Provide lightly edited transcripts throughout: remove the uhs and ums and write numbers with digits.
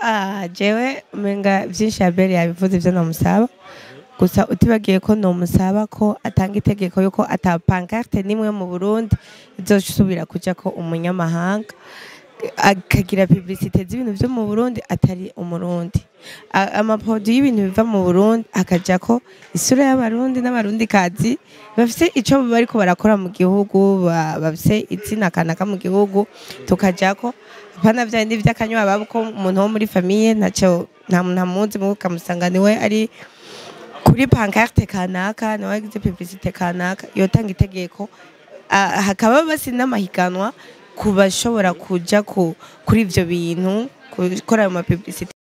Ah, jewe umenga vyinshi Abel yabivuze ivyo nomusaba. Gusa utibagiye ko nomusaba ko atanga itegeko yuko ata pancarte nimwe mu Burundi izosubira kuja ko umunyamahanga akagira publicité z'ibintu vyo mu Burundi atari umurundi. Amaproduit y'ibintu biva mu Burundi akaja ko isura y'abarundi n'abarundi kazi bafise ico bariko barakora mu gihugu, bafise izina kanaka mu gihugu, tukajako apana vya bindi vy'akanywa babo ko umuntu wo muri famille ntaco nta muntu amuzi, mugo ukamusanga niwe ari kuri pancarte kanaka, niwe yagize publicité kanaka. Yotanga itegeko, hakaba basi n'amahiganwa ku bashobora kuja kuri ivyo bintu gukora ayo ma publicité.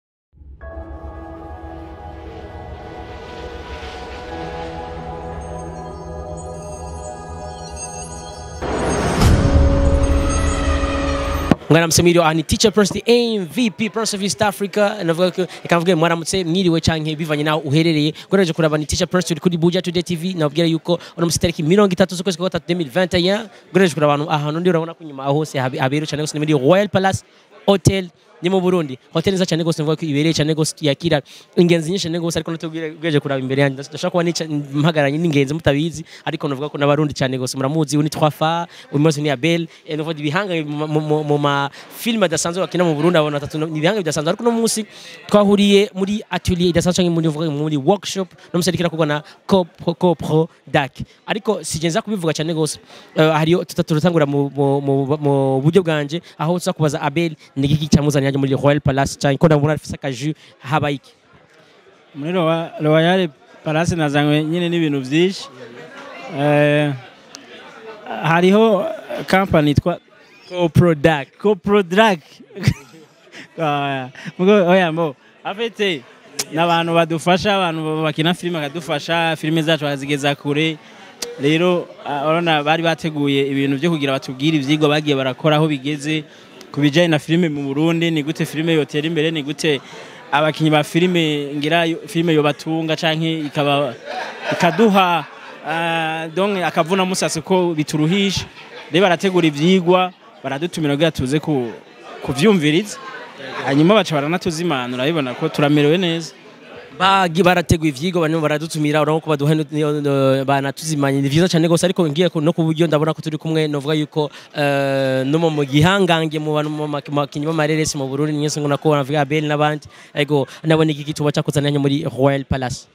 Mwaramutse mwiriwe, aha ni Teacher Prince, the MVP Prince of East Africa. Navuga ko reka mvuge mwaramutse mwiriwe canke bivanye naho uherereye. Goreje kuraba ni Teacher Prince, turi kuri Buja Today TV. Nababwira yuko uno musi tariki 30 z'ukwezi kwa gatatu 2021, goreje kuraba abantu ahantu ndi, urabona ko nyuma aho hose haberewe cane gose, ni muri Royal Palace Hotel, ni mu Burundi. Hotel nziza cyane gose, mvuga ko ibereye cyane gose, yakira ingenzi nyinshi cyane gose. Ariko natubwire kuraba imbere yanjye, ndashaka kuba nica mpagaranye n'ingenzi mutabizi, ariko navuga ko n'abarundi cyane gose muramuzi. Uyu ni Twafa, uyu munsi ni Abel, nuvuga ibihanga mu ma film adasanzwe bakina mu Burundi. Abantu batatu ni ibihanga bidasanzwe, ariko no munsi twahuriye muri atelier idasanzwe canke muri vuga muri workshop no munsi ariko irakorwa na Copro DAC, ariko sigenza kubivuga cyane gose. Hariyo tutatangura mu buryo bwanje aho tuza kubaza Abel ni iki cyamuzanye muri Royal Palace, cyane ko ndabona afise akaju, habaye iki? Muri Royal Palace nazanywe nyine n'ibintu byinshi. Hariho company yitwa Coprodac. Coprodrag. Oya, mbo afite n'abantu badufasha, abantu bakina filime bakadufasha, filime zacu bakazigeza kure. Rero urabona bari bateguye ibintu byo kugira batubwire ivyigwa bagiye barakora aho bigeze ku bijanye na filime mu Burundi, ni gute filime yotera imbere, ni gute abakinyi ba filime ngira filime yobatunga canke ikaba ikaduha donc akavuna musasi ko bituruhisha. Rero barategura ivyigwa, baradutumira kugira tuze ku kuvyumviriza, hanyuma baca baranatuzimana, urabibona ko turamerewe neza. Bagi barateguye ivyigwa, barimo baradutumira, urabona ko baduha banatuzimanye, ni vyiza cyane gose. Ariko ngiye no ku buryo ndabona ko turi kumwe, novuga yuko no mu gihangange mu bantu mu bakinyi b'amareresi mu Burundi nyese, ngo nako navuga Abel n'abandi. Ariko nabona iki gituba cakuzananye muri Royal Palace?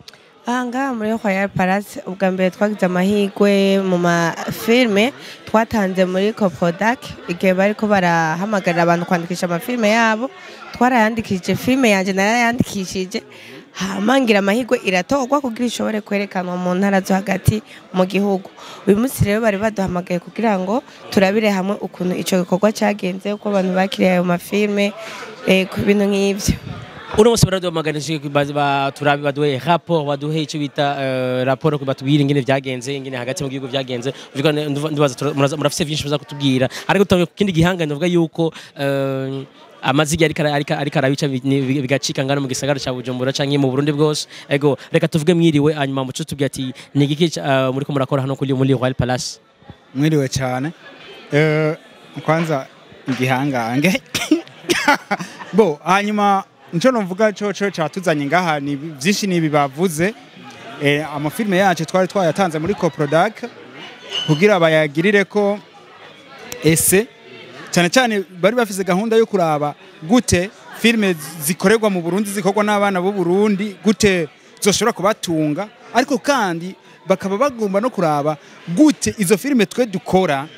Aha ngaha muri Royal Palace, ubwa mbere twagize amahirwe mu mafilme twatanze muri Coprodac, igihe bariko barahamagarira abantu kwandikisha amafilme yabo, twarayandikishije. Filme yanje narayandikishije, hama ngira amahirwe iratorwa kugira ishobore kwerekanwa mu ntara zo hagati mu gihugu. Uyu munsi rero bari baduhamagaye kugira ngo turabire hamwe ukuntu ico gikorwa cagenze, uko abantu bakiriye ayo mafilme, ku bintu nk'ivyo. Uno munsi baraduhamagarije turabe, baduhe rapport, baduhe icyo bita rapport, batubwire ingene vyagenze, ingene hagati mu gihugu vyagenze. Uvuga ndibaza murafise vyinshi muza kutubwira, ariko tutangiye ku kindi gihanga, ndavuga yuko amazigi ariko arabica bigacika ngano mu gisagara ca Bujumbura canke mu Burundi bwose. Ego, reka tuvuge mwiriwe, hanyuma muco tubwire ati ni igiki muriko murakora hano kuri muri Royal Palace? Mwiriwe cyane. Kwanza igihangange bo, hanyuma nico novuga co catuzanye ngaha ni vyinshi, nibi bavuze. Amafilme yacu twari twayatanze muri Coprodac kugira bayagirire ko ese cyane cyane bari bafise gahunda yo kuraba gute filme zikorerwa mu Burundi, zikorwa n'abana b'u Burundi, gute zoshobora kubatunga, ariko kandi bakaba bagomba no kuraba gute izo filme twe dukora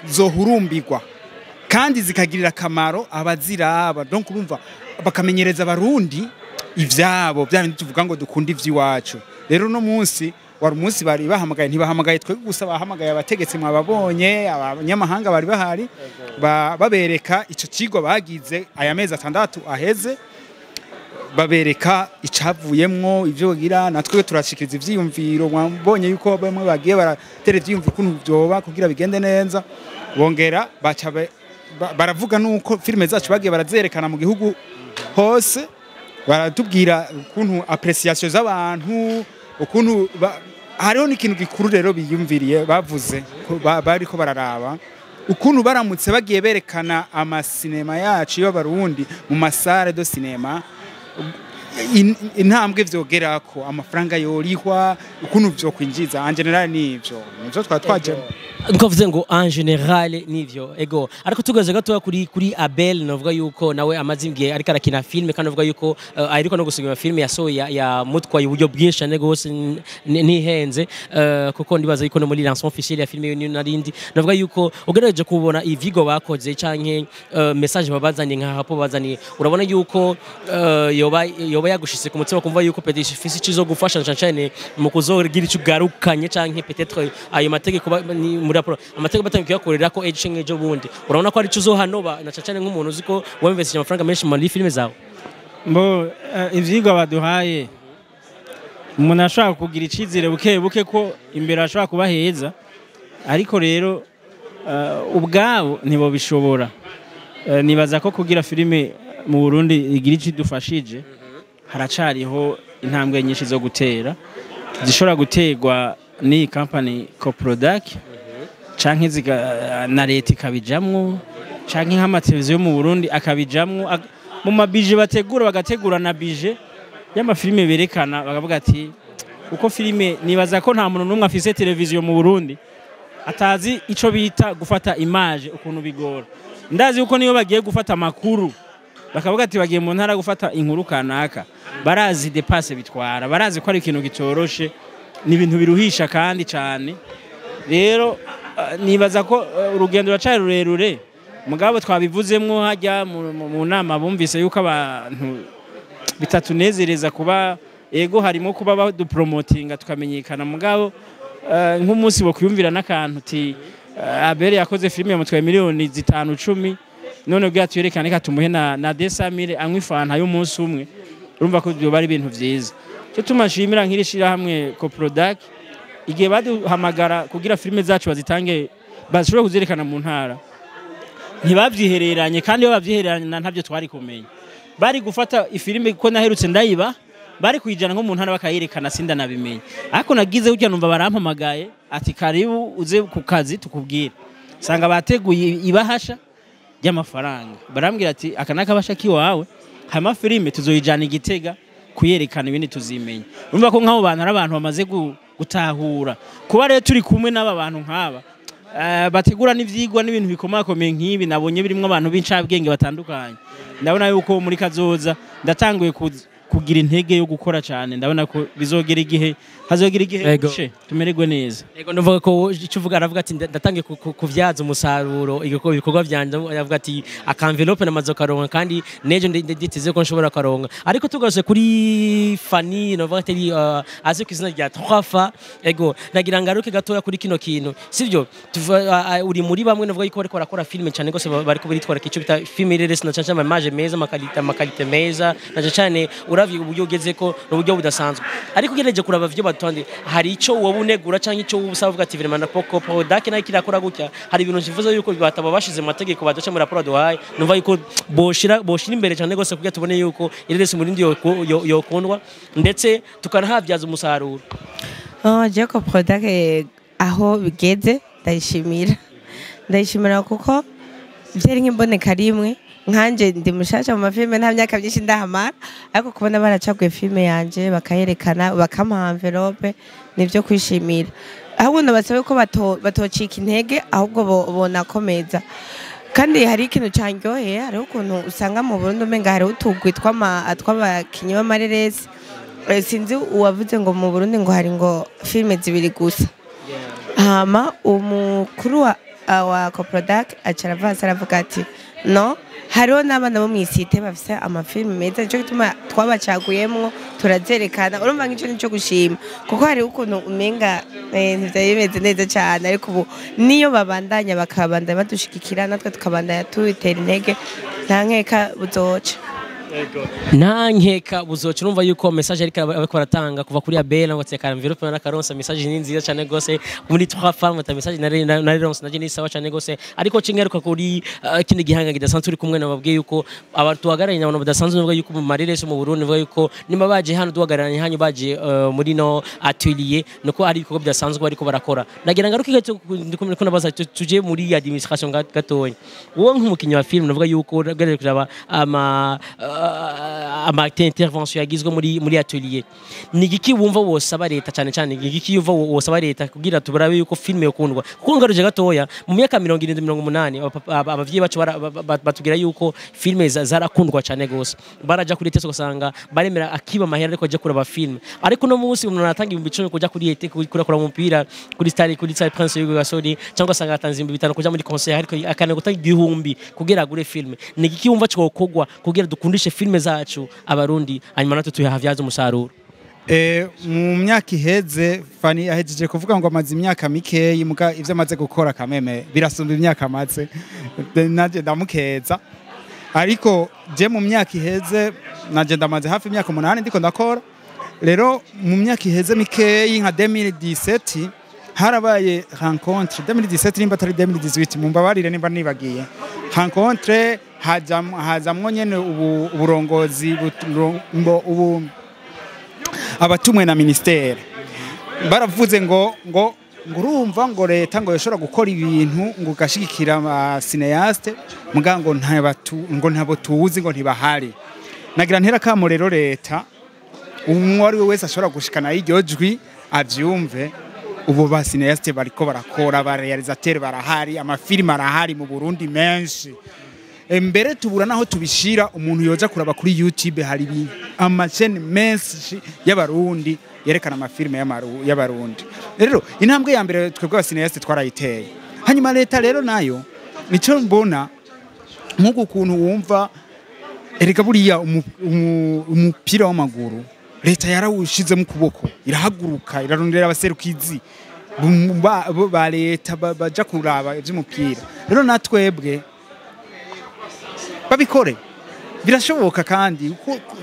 zohurumbirwa kandi zikagirira akamaro abaziraba. Donc urumva bakamenyereza abarundi ivyabo, bya bindi tuvuga ngo dukunda ivy'iwacu. Rero uno munsi wari umunsi bari bahamagaye, ntibahamagaye twe gusa, bahamagaye abategetsi, mwababonye, abanyamahanga bari bahari, babereka ico kigo bagize aya mezi 6 aheze, babereka icavuyemwo ivyo bagira, natwe turashikiriza ivyiyumviro. Mwabonye yuko bamwe bagiye baratera ivyiyumviro ukuntu vyoba kugira bigende neza. Bongera baca baravuga nuko filime zacu bagiye barazerekana mu gihugu hose, baratubwira ukuntu appréciation z'abantu, ukuntu hariho n'ikintu gikuru rero biyumviriye, bavuze ko bariko bararaba. Ukuntu baramutse bagiye berekana amasinema yacu y'Abarundi mu ma salles de cinéma, intambwe vyogerako, amafaranga yorihwa, ukuntu vyokwinjiza en général, nivyo twaba twajemo. Nko vuze ngo en général nivyo, ego. Ariko tugaze gatoya kuri Abel, navuga yuko nawe amaze igihe ariko arakina filme, kandi avuga yuko aheruka no gusiga filme yasohoye ya mutwaye uburyo bwinshi cyane gose, nihenze, kuko ndibaza yuko no muri lancement officiel ya filme ni narindi. Navuga yuko ugerageje kubona ivigo bakoze canke message babazaniye, nka hapo bazaniye, urabona yuko yoba yagushitse ku mutima, kumva yuko peut-être ifise ico gufasha cyane cyane mu kuzogira ico ugarukanye, canke peut-être ayo mategeko ni muri raporo amategeko batangiye kuyakorera ko ejo canke ejo bundi, urabona ko ari ico uzohanoba, na cyane cyane nk'umuntu uzi ko winvestije amafaranga menshi muri filime zawe? Mbo ivyigwa baduhaye, umuntu ashobora kugira icizere buke buke ko imbere ashobora kuba heza, ariko rero ubwabo ntibobishobora. Nibaza ko kugira filime mu Burundi igira ico idufashije, haracariho intambwe nyinshi zo gutera, zishobora guterwa n'iyi company Coprodac, canke na leta ikabijamwo, canke nk'amateleviziyo mu Burundi akabijamwo, mu mabije bategura, bagategura na budget y'amafilime berekana, bakavuga ati uko filime. Nibaza ko nta muntu n'umwe afise televiziyo mu Burundi atazi ico bita gufata image, ukuntu bigora. Ndazi yuko niyo bagiye gufata amakuru, bakavuga ati bagiye mu ntara gufata inkuru kanaka, barazi dépenses bitwara, barazi ko ari ikintu gitoroshe, ni ibintu biruhisha kandi cyane. Rero nibaza ko urugendo ruracari rurerure, mugabo twabivuzemwo hajya mu nama, bumvise yuko abantu bitatunezereza kuba, ego harimo kuba badupromotinga tukamenyekana, mugabo nk'umunsi bo kwiyumvira n'akantu uti Abel yakoze filime yamutwaye miliyoni 5, 10, none ubwo tuyerekane ka tumuhe na 200 000 anywa ifanta y'umunsi umwe, urumva ko byoba ari ibintu vyiza. Cyo tumashimira nk'iri shirahamwe Coprodac, igihe baduhamagara kugira filime zacu bazitange, bashobore kuzerekana mu ntara, ntibavyihereranye, kandi iyo bavyihereranye ntabyo twari kumenya. Bari gufata ifilime ko naherutse ndayiba, bari kuyijana nko mu ntara bakayerekana, sinda nabimenye. Ariko nagize gutya numva barampamagaye ati karibu uze ku kazi tukubwire, sanga bateguye ibahasha ry'amafaranga, barambwira ati aka nakabasha kiwawe, hama filime tuzoyijana igitega kuyerekana, ibindi tuzimenya. Urumva ko nk'abo bantu ari abantu bamaze gutahura. Kuba rero turi kumwe n'aba bantu nk'aba bategura n'ivyigwa n'ibintu bikomakomeye nk'ibi, nabonye birimwo abantu b'incabwenge batandukanye, ndabona yuko muri kazoza ndatanguye kugira intege yo gukora cyane. Ndabona ko bizogera igihe, hazogera igihe buce tumererwe neza. Ego, ndavuga ko icyo uvuga, aravuga ati ndatangiye kuvyaza umusaruro ibikorwa vyanje, aravuga ati aka enveloppe namaze karonka, kandi nejo nditeze ko nshobora karonka. Ariko tugarutse kuri Fanny, navuga ati azi ku izina rya Trois, ego, nagira ngaruke gatoya kuri kino kintu, sivyo? Uri muri bamwe navuga yuko bariko barakora filime cyane gose, bariko baritwara icyo bita filime rero, na cyane cyane image meza, ama qualité meza, na cyane cyane uravye uburyo ugeze ko n'uburyo budasanzwe. Ariko ugerageje kuraba ivyo batonde, hari ico wowe unegura canke ico wowe usaba, uvuga ati vraiment na poko Prodac nayo kirakora gutya, hari ibintu nsifuza yuko bataba bashize mu mategeko badaca muri raporo duhaye, numva yuko boshira imbere cyane gose kugira tubone yuko ireresi muri ndi yokundwa ndetse tukanahabyaza umusaruro? Oh, Jacob Prodac, aho bigeze ndayishimira kuko byari nk'imboneka rimwe. Nkanje ndi mushasha mu mafilme, nta myaka myinshi ndahamara, ariko kubona baracaguye filme yanje bakayerekana, bakampa enveloppe, nivyo kwishimira. Ahubwo nabasabe ko batocika intege, ahubwo bonakomeza. Kandi hari ikintu cyanryoheye, hariho ukuntu usanga mu Burundi umenga hariho utugwi tw'abakinyi b'amareresi. Sinzi uwavuze ngo mu Burundi ngo hari ngo filime zibiri gusa, hama umukuru wa Coprodac aca arava hasi aravuga ati no, hariho n'abana bo mw'isite bafise amafilime meza, nico gituma twabacaguyemwo turazerekana. Urumva nk'ico nico gushima, kuko hariho ukuntu umenga ntivyari bimeze neza cane, ariko ubu niyo babandanya, bakabandanya badushigikira, natwe tukabandanya tubitera intege, nta nkeka buzoca. Nta nkeka buzoca. Urumva yuko message ariko ariko baratanga kuva kuri Abel ngo tseka envelope na karonsa, message ni nziza cyane gose. Muri trois femmes ta message na ronse naje ni sawa cyane gose, ariko cingaruka kuri kindi gihanga kidasanzwe uri kumwe nababwiye yuko abantu tuhagararanye abantu badasanzwe, bavuga yuko mu marere mu Burundi, bavuga yuko nimba baje hano duhagararanye hanyu baje muri no atelier nuko ari ibikorwa bidasanzwe bariko barakora. Nagira ngaruke gato ndiko nabaza, tuje muri administration gatoya. Wowe nk'umukinnyi wa film, navuga yuko ugaragaje kuraba ama intervention yagizwe muri atelier, ni igiki wumva wosaba leta cyane cyane, ni igiki wumva wosaba leta kugira tubarabe yuko film yokundwa? Kuko ngaruje gatoya mu myaka 70, 80, abavyeyi bacu batubwira yuko film zarakundwa cyane gose, baraja kuri tese ugasanga baremera akiba amahera ariko aja kuraba film. Ariko no munsi umuntu aratanga 10,000 kuja kuri ete kuri umupira kuri stade Prince Hugo Gasori, cyangwa asanga atanze 5,000 kuja muri concert, ariko akana gutanga 1,000 kugira agure film. Ni igiki wumva cokogwa kugira dukundishe film zacu abarundi, hanyuma natwe tuyahavyaze umusaruro? Mu myaka iheze, Fani ahejeje kuvuga ngo amaze imyaka mikeyi, muga ivyo amaze gukora kameme birasumba imyaka amaze, naje ndamukeza. Ariko je mu myaka iheze, naje ndamaze hafi imyaka 8 ndiko ndakora. Rero mu myaka iheze mikeyi, nka 2017, harabaye rencontre, 2017 nimba atari 2018, mumbabarire nimba nibagiye, rencontre hazamwo nyene ubu uburongozi ubu abatumwe na ministere baravuze ngo urumva ngo leta ngo yoshobora gukora ibintu ngo gashigikira aba cinéaste, muga ngo ntabatu ngo ntabo tuzi ngo ntibahari. Nagira ntera kamo rero leta, umwe ari we wese ashobora gushikana iryo jwi avyumve, ubu ba cinéaste bariko barakora, ba réalisateur barahari, amafilime arahari mu Burundi menshi. Mbere tubura naho tubishira. Umuntu yoja kuraba kuri YouTube, hari amasheni menshi y'abarundi yerekana amafilime y'abarundi. Rero intambwe ya mbere twebwe aba cinéaste twarayiteye. Hanyuma leta rero nayo, nico mbona nk'uku kuntu wumva, erega buriya umupira w'amaguru leta yarawushizemo ukuboko, irahaguruka, irarondera abaserukizi ba leta baja kuraba ivy'umupira. Rero natwebwe babikore, birashoboka. Kandi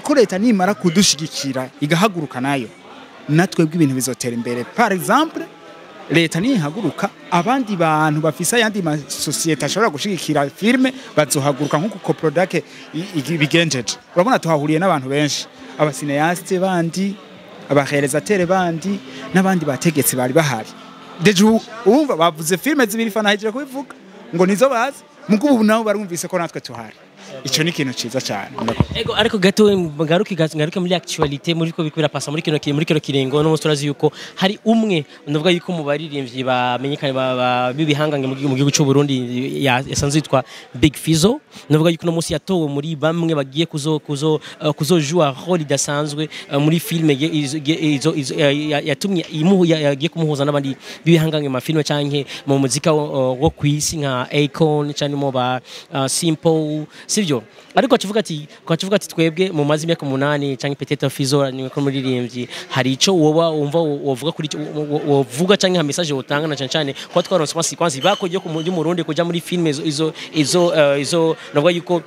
ko leta nimara kudushigikira igahaguruka nayo, natwebwe ibintu bizotera imbere. Par exemple, leta nihaguruka, abandi bantu bafise ayandi masosiyete ashobora gushigikira filme bazohaguruka, nk'uko Coprodac ibigenjeje. Urabona tuhahuriye n'abantu benshi, aba cinéaste bandi, aba réalisateur bandi, n'abandi bategetsi bari bahari. Déjà ubu urumva bavuze filme zibiri, fana hejeje kubivuga ngo nizo bazi, mugo ubu nabo barumvise ko natwe tuhari. Ico ni ikintu ciza cyane. Ego, ariko gato ngaruke muri actualité, muri ko bikubira pasa muri kino kiringo no turazi yuko hari umwe ndavuga yuko mu baririmbyi bamenyekanye b'ibihangange mu gihugu cy'u Burundi yasanzwe yitwa Big Fizzo, ndavuga yuko no munsi yatowe muri bamwe bagiye kuzo jouer rôle idasanzwe muri filme izo yatumye yagiye kumuhuza n'abandi b'ibihangange mu filme canke mu muzika wo kwisi nka Akon canke mu ba Simple, sivyo? Ariko acuvuga ati twebwe mu mazi imyaka 8 canke peut-être Fizzo ni ko muririmbyi, hari ico woba wumva wovuga kuri ico wovuga canke nka message wotanga, na cane cane ko twaronse kwanza ibako ryo ku Murundi kuja muri filme izo navuga yuko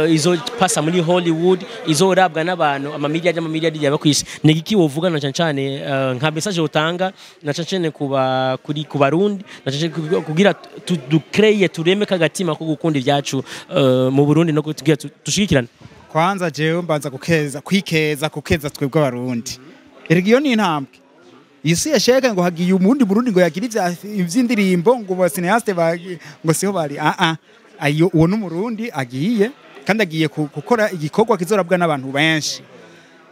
izo pasa muri Hollywood, izo rabwa n'abantu amamiliyari n'amamiliyari yaba kwisi. Ni iki wovuga na cane cane nka message wotanga na cane cane kuba kuri ku Barundi, na cane cane kugira dukreye tureme kagatima ko gukunda ibyacu mu Burundi no kugira dushigikirane? Kwanza jewe mbanza gukeza, kwikeza, kukeza twebwe abarundi. Erega iyo ni intambwe. Isi yashaka ngo hagiye umundi Burundi ngo yagira ivy'indirimbo ngo ba cinéaste ngo siho bari. Ah ah, ayo uwo n'umurundi agiye, kandi agiye gukora igikorwa kizorabwa n'abantu benshi.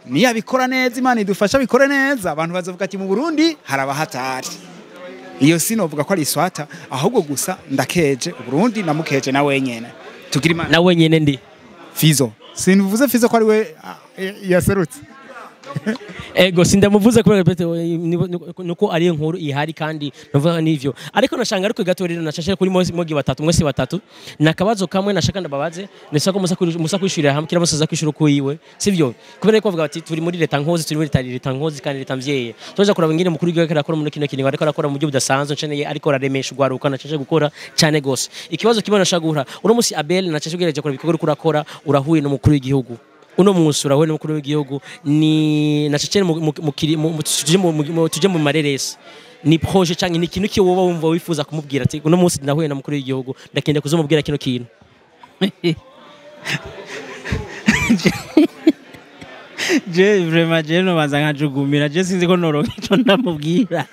Niyo abikora neza, Imana idufasha bikore neza, abantu bazovuga ati mu Burundi harabahatari. Iyo sinovuga ko ari iswata, ahubwo gusa ndakeje Uburundi, namukeje na wenyene. Tugira Imana. Na wenyene ndi Fizo, sinuvuze Fizo ko ari we yaserutse. Ego sindamuvuze kubera pete nuko ari inkuru ihari kandi nuvuga nivyo, ariko nashanga ariko gato rero nashashe kuri mogi batatu, mwese batatu, nakabazo kamwe nashaka ndababaze, nesa ko musa kwishurira hamwe, kira musaza kwishura kuyiwe, sivyo? Kubera ko bavuga bati turi muri leta nkozi, turi muri leta nkozi kandi leta mvyeye. Tuza kuraba ngine mukuru w'igihugu arakora muri kino kintu, ariko arakora mu buryo budasanzwe nceneye, ariko araremesha ugwaruka nashashe gukora cyane gose. Ikibazo kimwe nashaka guhura uno musi Abel, nashashe kugerageje gukora ibikorwa uriko urakora, urahuye n'umukuru w'igihugu uno munsi, urahuye n'umukuru w'igihugu, ni nashashe tuje mu mareresi, ni projet canke ni ikintu ki woba wumva wifuza kumubwira ati uno munsi ndahuye na mukuru w'igihugu, ndakenda kuzomubwira kino kintu? Je vraiment je nobanza nkajugumira, je sinzi ko noronka ico ndamubwira,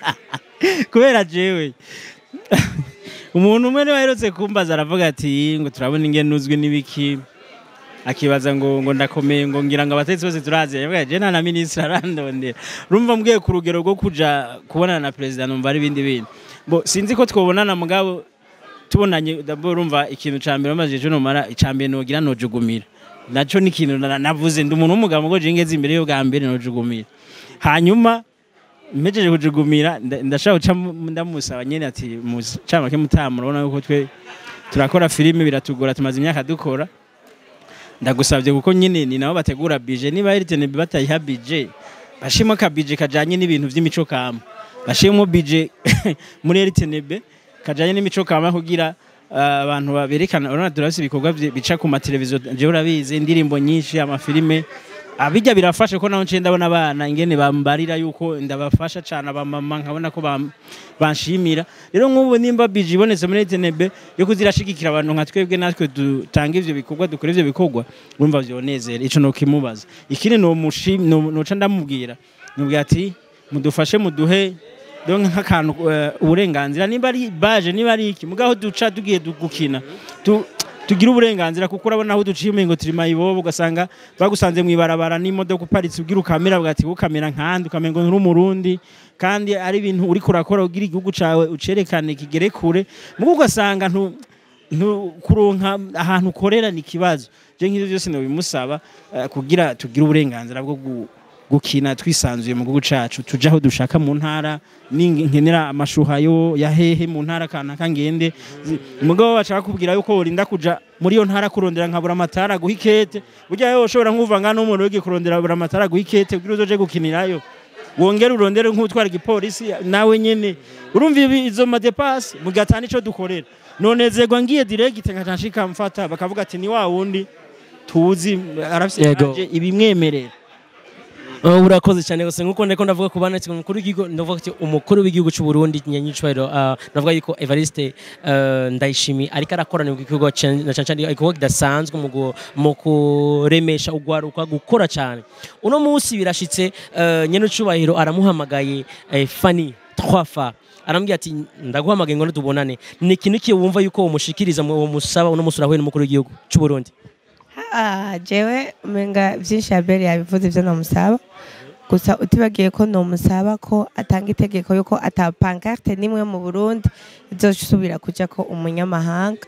kubera jewe umuntu umwe niwe aherutse kumbaza, aravuga ati ngo turabona ingene uzwi n'ibiki, akibaza ngo ndakomeye, ngo ngira ngo abatetsi bose turazi. Yavuga je nta na minisitiri arandondera. Urumva mbwiye ku rugero rwo kuja kubonana na president, numva ari ibindi bintu. Bo sinzi ko twobonana, mugabo tubonanye d'abord, urumva ikintu ca mbere bamaze ejo nomara, ica mbere nogira nojugumira, naco ni ikintu navuze ndi umuntu w'umugabo ngo je ngeze imbere yo bwa mbere nojugumira. Hanyuma mpejeje kujugumira, ndashaka guca ndamusaba nyene ati mucamake mutamu, urabona yuko twe turakora filime biratugora, tumaze imyaka dukora, ndagusabye kuko nyine ni nabo bategura budget, niba RTNB batayiha budget, bashimo ka budget kajanye n'ibintu vy'imico kama, bashimo budget muri RTNB kajanye n'imico kama kugira abantu baberekana. Urabona turafise ibikorwa bica ku mateleviziyo, jewe urabizi, indirimbo nyinshi, amafilime abijya birafasha, ko naho nce ndabona abana ingene bambarira yuko ndabafasha cyane, abamama nkabona ko banshimira. Rero nk'ubu nimba biji ibonetse muri RTNB yo kuzirashigikira abantu nka twebwe, natwe dutanga ivyo bikorwa, dukora ivyo bikorwa, urumva vyonezera. Ico no kimubaza. Ikindi no mushim noca ndamubwira, nubwira ati mudufashe muduhe donc nk'akantu uburenganzira, nimba ari baje, niba ari iki, mugaho duca tugiye gukina tugira uburenganzira, kuko urabona aho duciye umengo turi mayibobo, ugasanga bagusanze mu ibarabara n'imodoka uparitse ugira ukamera, bwati ukamera nkandi, ukamengo nturi umurundi, kandi ari ibintu uri kurakora ugira igihugu cawe ucerekane kigere kure, mugo ugasanga ntu kuronka ahantu ukorera ni kibazo. Je nk'ivyo byose nobimusaba kugira tugire uburenganzira bwo gukina twisanzuye mu gihugu cacu, tuje aho dushaka mu ntara, ninkenera amashuha yo ya hehe mu ntara kanaka ngende. Mugabo bashaka kubwira yuko urinda kuja muri iyo ntara kurondera nkabura amatara guha ikete, burya yo ushobora nkuva ngana n'umuntu wigi kurondera bura amatara guha ikete kugira uzoje gukinirayo, wongere urondere nk'utwara igipolisi nawe nyene, urumva izo madepase mugatana ico dukorera. Nonezerwa ngiye direct nkaca nshika mfata, bakavuga ati ni wa wundi tuzi arafise ibimwemerera. Urakoze cyane gose. Nkuko ndiko ndavuga ku bana, umukuru w'igihugu, ndavuga ati umukuru w'igihugu cy'u Burundi nyanyicubahiro, ndavuga yuko Evariste Ndayishimiye ariko arakorana igikorwa na cyane cyane igikorwa kidasanzwe mu kuremesha ugwaruka gukora cyane. Uno munsi birashitse, nyenicubahiro aramuhamagaye, Fanny trois fois arambwira ati ndaguhamagaye ngo tubonane. Ni ikintu ki wumva yuko umushikiriza mu musaba uno munsi urahuye n'umukuru w'igihugu cy'u Burundi? Jewe umenga vyinshi Abel yabivuze ivyo nomusaba, gusa utibagiye ko nomusaba ko atanga itegeko yuko ata pancarte nimwe mu Burundi izosubira kuja ko umunyamahanga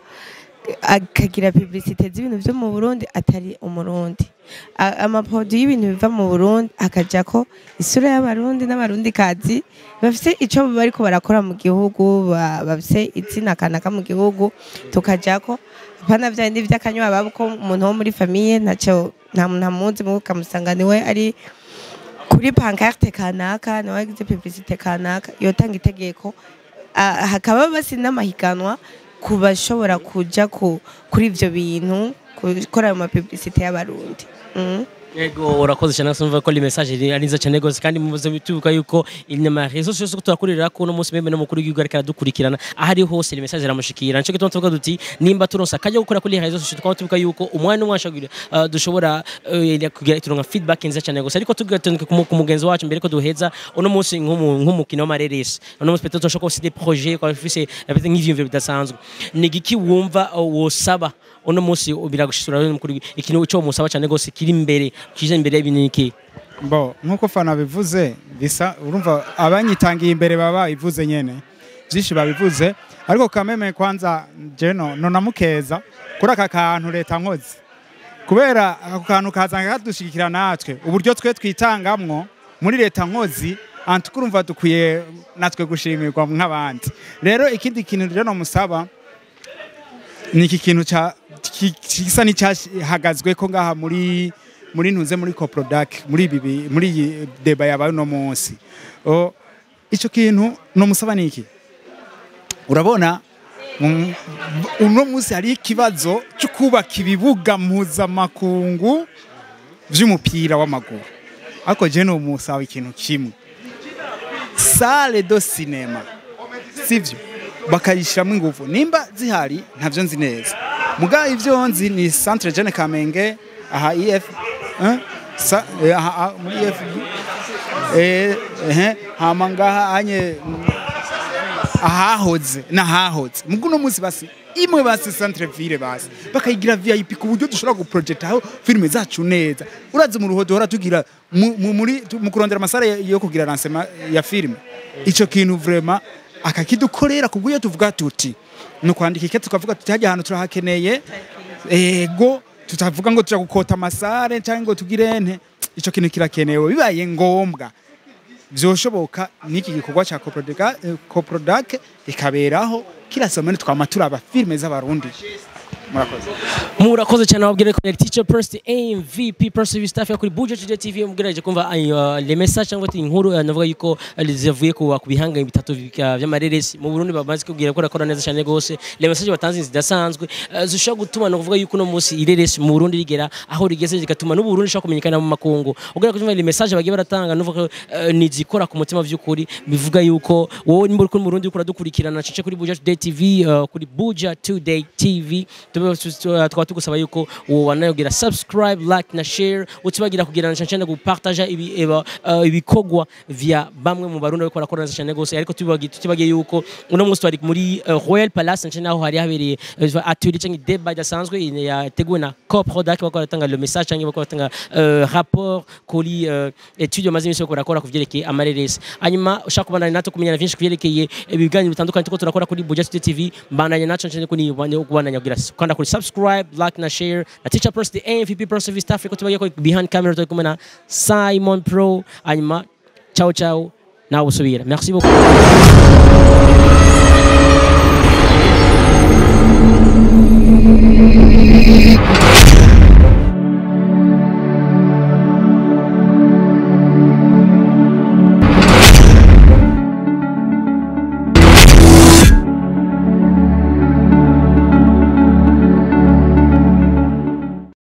akagira publicité z'ibintu vyo mu Burundi atari umurundi, amaproduit y'ibintu biva mu Burundi akaja ko isura y'abarundi n'abarundi kazi bafise ico bariko barakora mu gihugu, bafise izina kanaka mu gihugu, tukajako apana vya bindi vy'akanywa babo, ko umuntu wo muri famille ntaco nta muntu amuzi, mugo ukamusanga niwe ari kuri pancarte kanaka, niwe yagize publicité kanaka. Yotanga itegeko, hakaba basi n'amahiganwa ku bashobora kuja kuri ivyo bintu gukora ayo mapublicité y'abarundi. Ego urakoze cyane, numva ko li message ari nziza cyane gose, kandi muze bitubuka yuko inyama réseaux sociaux turakorera ko no munsi meme no mukuru w'igihugu ariko aradukurikirana aho ari hose, li message iramushikira. Nico gituma tuvuga duti nimba turonsa akajya gukora kuri réseaux sociaux, tukaba tuvuga yuko umwanya n'umwanya dushobora kugira turonka feedback nziza cyane gose. Ariko tugatoneka ku mugenzi wacu mbere ko duheza uno munsi, nk'umukino w'amareresi uno munsi peut-être ushobora kuba ufise des projets, kwa ufise nk'ivyiyumviro bidasanzwe, ni igiki wumva wosaba uno munsi biragushishura n'umukuru, ikintu cyo musaba cyane gose kiri imbere, kije imbere y'ibintu iki? Bo nkuko Fana bivuze bisa, urumva abanyitangiye imbere baba ivuze nyene byinshi babivuze, ariko kameme kwanza je no namukeza kuri aka kantu leta nkozi. Kubera ako kantu kazanga kadushigikira natwe uburyo twe twitangamwo muri leta nkozi, antukurumva dukwiye natwe gushimirwa nk'abandi. Rero ikindi kintu rero nomusaba ni iki kintu ca gisa n'icyahagazwe ko ngaha muri ntuze muri Coprodac, muri ibi muri iyi débat yabaye uno munsi. O, ico kintu nomusaba ni iki? Urabona uno munsi hari ikibazo cyo kubaka ibibuga mpuzamakungu vy'umupira w'amaguru, ariko je nomusaba ikintu kimwe: salle de cinéma, sivyo? Bakayishyiramo ingufu nimba zihari. Ntavyo nzi neza, muga ivyo nzi ni Centre Jeune Kamenge aha IF, eh? Sa, aha, muri IF, hama ngaha anye ahahoze nahahoze. Mugu no munsi basi imwe basi centre ville basi bakayigira VIP ku buryo dushobora guprojectaho filime zacu neza. Urazi mu ruho duhora tugira muri mu kurondera ama salle yo kugira lancement ya filime. Ico kintu vraiment akakidukorera ku buryo tuvuga tuti no kwandika ike, tukavuga tuti hajya ahantu turahakeneye, ego tutavuga ngo tuja gukota ama salle cyangwa ngo tugire nte. Ico kintu kirakenewe, bibaye ngombwa vyoshoboka n'iki gikorwa ca Coprodac ikaberaho kila semaine, twama turaba filime z'Abarundi. Murakoze. Murakoze cyane. Wabwire ko yari Teacher Prince, MVP Prince of Staff kuri Buja Today TV. Mugerageje kumva les messages cyangwa ati inkuru, navuga yuko zivuye ku bihangano bitatu vy'amareresi mu Burundi bamaze kubwira ko rakora neza cyane gose. Les messages batanze zidasanzwe, zishobora gutuma no kuvuga yuko no munsi ireresi mu Burundi rigera aho rigeze, zigatuma n'u Burundi ishobora kumenyekana mu makungu. Ugera kumva les messages bagiye baratanga, nuvuga ko ni zikora ku mutima vy'ukuri. Bivuga yuko wowe nimba uri kuri mu Burundi uriko uradukurikirana cece kuri Buja Today TV, kuri Buja Today TV, tukaba tugusaba yuko wanayogira subscribe, like na share, utibagira kugira na cyane gupartager ibikorwa vya bamwe mu Barundi bariko barakora neza cyane gose. Ariko tutibagiye yuko uno munsi twari muri Royal Palace nce naho hari habereye atelier cyangwa débat idasanzwe yateguwe na Coprodac, bako baratanga le message cyangwa bako baratanga rapport kuri étude bamaze iminsi bariko barakora ku vyerekeye amareresi. Hanyuma ushaka kubandanya natwe kumenyana vyinshi kuvyerekeye ibiganiro bitandukanye tuko turakora kuri Buja Today TV, mbandanya naco nce kuri kubandanya kugira kanda kuri subscribe, like na share na Teacher Prince, the MVP Prince of East Africa. Tubagiye ko behind camera turi kumwe na Simon Pro. Hanyuma ciao ciao, nawe usubira. Merci beaucoup.